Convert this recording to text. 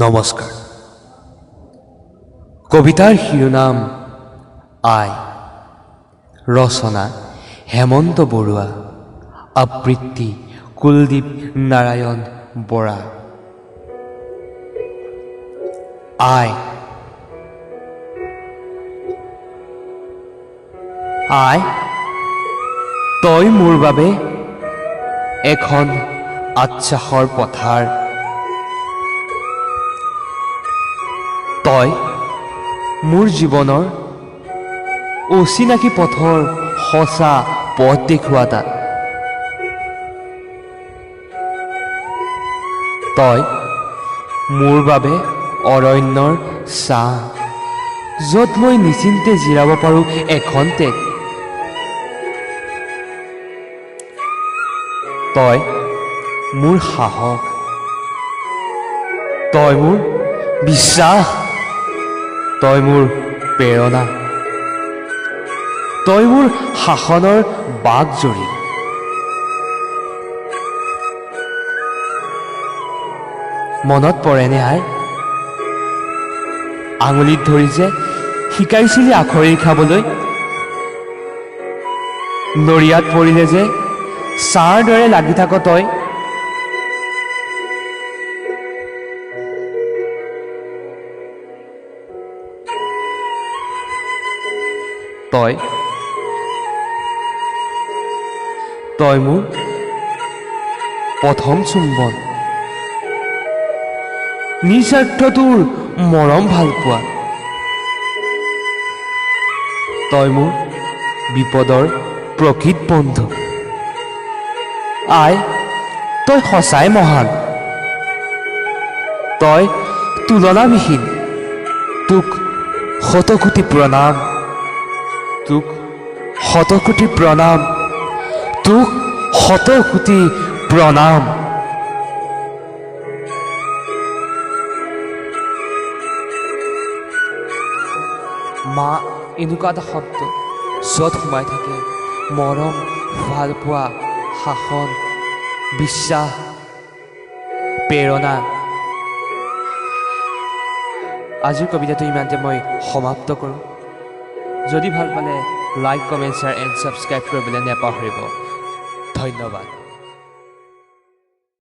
নমস্কাৰ। কবিতাৰ শিৰোনাম আই, ৰচনা হেমন্ত বৰুৱা, আবৃত্তি কুলদীপ নাৰায়ণ বৰা। আই আই, তই মোৰ বাবে এখন আশ্বাসৰ পথাৰ, তই মোৰ জীৱনৰ অচিনাকি পথৰ সঁচা পথ দেখুওৱা। তই মোৰ বাবে অৰণ্যৰ ছাঁ, য'ত মই নিশ্চিন্তে জিৰাব পাৰোঁ এখন্তেক। তই মোৰ সাহস, তই মোৰ বিশ্বাস, তই মোৰ প্ৰেৰণা, তই মোৰ শাসনৰ বাঘজৰী। মনত পৰেনে আই, আঙুলিত ধৰি যে শিকাইছিলি আখৰি খাবলৈ, নৰিয়াত পৰিলে যে ছাঁৰ দৰে লাগি থাক তই। তই তই মোৰ প্ৰথম চুম্বন, নিস্বাৰ্থ তোৰ মৰম ভালপোৱা, তই মোৰ বিপদৰ প্ৰকৃত বন্ধু। আই, তই সঁচাই মহান, তই তুলনাবিহীন। তোক শতকোটি প্ৰণাম, তোক শতকোটি প্ৰণাম, তোক শতকোটি প্ৰণাম। মা এনেকুৱা এটা শব্দ য'ত সোমাই থাকে মৰম, ভালপোৱা, শাসন, বিশ্বাস, প্ৰেৰণা। আজিৰ কবিতাটো ইমানতে মই সমাপ্ত কৰোঁ। যদি ভাল পালে like, comment, share and subscribe কৰিবলৈ নাপাহৰিব। ধন্যবাদ।